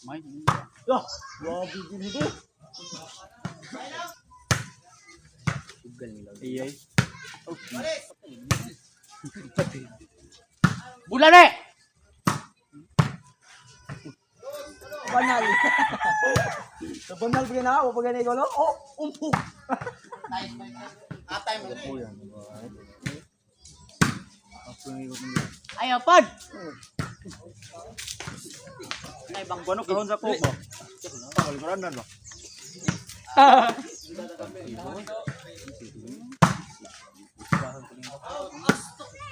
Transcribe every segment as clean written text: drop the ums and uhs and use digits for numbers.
May. Ah, grabe din ito. Sugal nila. Ay, ay. Bulan eh! Banal. Sa banal pa gina, wa pa gina ikaw, no? Oh, umpok. Ay, apad! Ay, bang Ano kahon sa ko ba? Kaliburanan ba?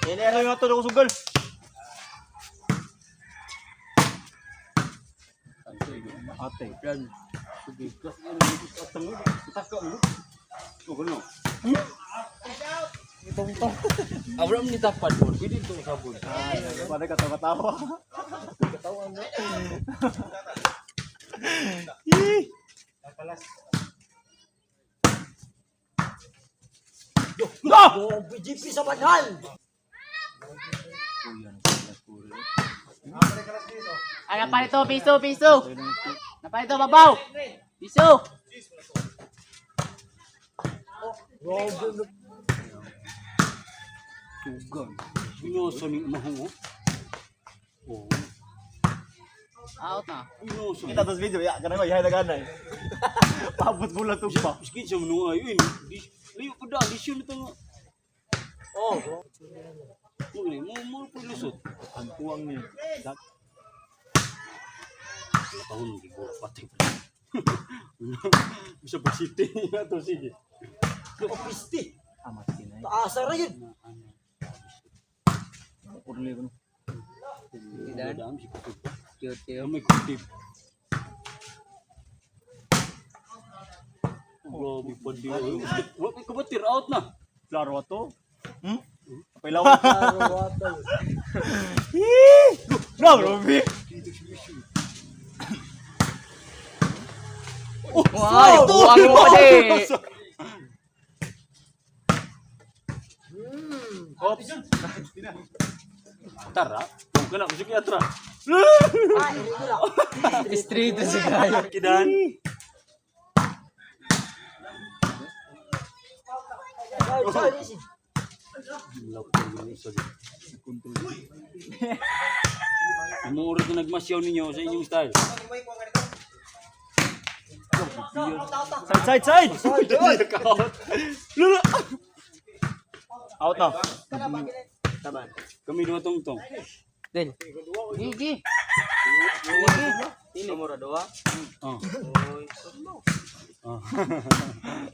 Ini ano yung ato ko sugal. Ate, Plan. Sige, gas atang mo. Taka mo. Oh, kuno. Itong-tong. Abram ni tapad mo. Pwede ito sabon. Pare ka tawa-tawa. Katawa mo. Ih! Oh, BGP sa banal. Ay, napalito, piso, piso. Napalito, babaw. Piso. Tugan. Binoso ni mahungo. Oh. Out na. Binoso. Kita tos video ya, kanang yahay na ganay. Paabot mo lang tugpa. Miski siya manuha yun. Layo pa da, disyon ito nga. Oh. Mo gani, mo mo po lusot. Ang tuwang ni. Tahun di bola patay. Bisa pasite na to sige. Oh, pisti. Amat kinay. Taasa ra yun. Urli ko. Dan si kutip. Cute may kutip. Grabe pa di. Wa ko ba tear out na? Klaro ato. Hmm? Pailaw. No, Robi. Ay, buwang mo kasi. Tara, kung kana ko sige atra. Ah, irregular. Straight sa kayo. Kidan. Side, side, easy. Ang oras na nagmasyaw ninyo sa inyong style. Side, side, side. Out. Lula. Out na. Kami dua tungtong. Del. Gigi. Oh. Oh.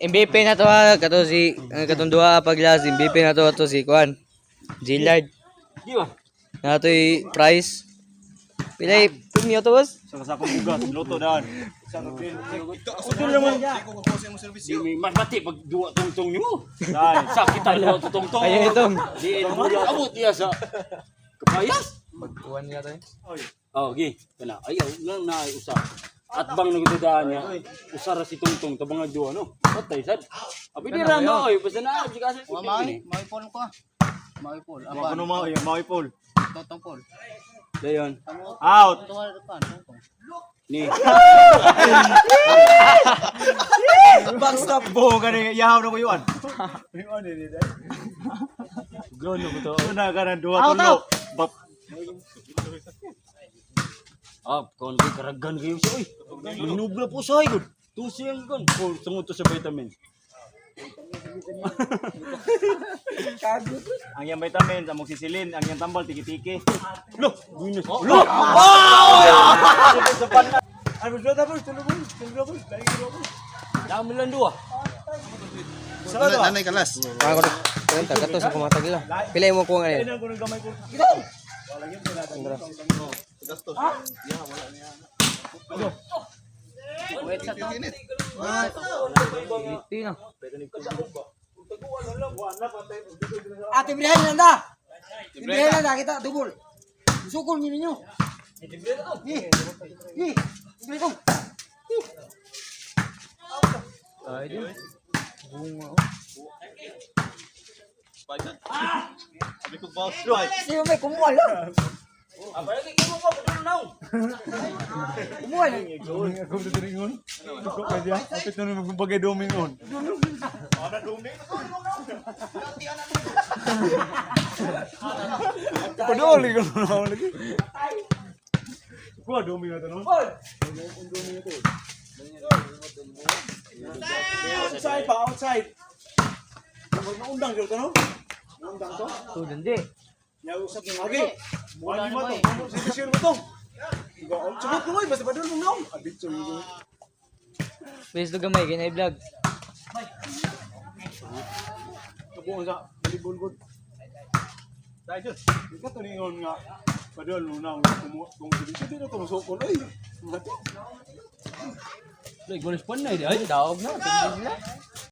MVP na to ha, kato si ang katong duha pag last MVP na to ato si Kwan. Gillard. Di ba? Na to'y price. Pilay premio to, boss? Sa kasakong bugas, luto daan. Utol naman. Di may mas mati pag duwa tungtong nimo. Dai. Sakit ang duwa tungtong. Ayun itong. Di abot niya sa kapayas. Pagkuhan niya to eh. Oh, gi. Kana ayaw lang na ay usa. At bang nagdadaan niya, usa ra si tungtong tabang ang duwa no. Patay sad. Abi di ra mo oy, basta na abi kasi. Maui, Maui Paul ko ah. Maui Paul. Wa kuno mao, yung mao Paul. Totong Paul. Dayon. Out. Tuwa pa, totong. Ni. Backstop bo gani yahaw na ko yuan. Yuan ni dai. Grono ko to. Una kanan duha tulo. Bap. Ah, kon kay karagan kayo siya oy. Minubla po siya gud. Tusi ang kon. Ko sunod to sa vitamin. Ang iyang vitamins, ang magsisilin, ang iyang tambal tiki-tiki. Lo, buenas. Lo. Ano ba tapos tulo mo, tulo mo, tulo mo. Dami lang duwa. Nanay kalas. Mga ko kwenta kato sa kumatag ila. Pilay mo kuha ngayon. Kailan ko ng gamay ko. Wait sa to. Iti na. Ate Brian nanda. Brian nanda kita dubol. Sukol ni ninyo. Eh. Eh. Brian ko. Ay di. Bunga oh. Siyo may kumuha lang. Ah, palagi kimo ko padulong naong. Umuha na. Ako sa tiringon. Tuko pa siya. Apit na naman magbagay dumingon. Padoli ko na ako lagi. Kuha duming na to, no? Outside pa, outside. Maundang jud to, no? Maundang to. To dandi. Ya usap ni Magi. Mula ni mo to. Sisir mo to. Sugod ko oy, basta padul mo naong. Abit so yun. Please do gamay kay na vlog. Tubuan sa volleyball good. Dai jud. Ika to ningon nga padul mo naong kung kung dito dito to musukol oy. Mga to. Like, walis pa na. Ay, Daog na, tingin sila.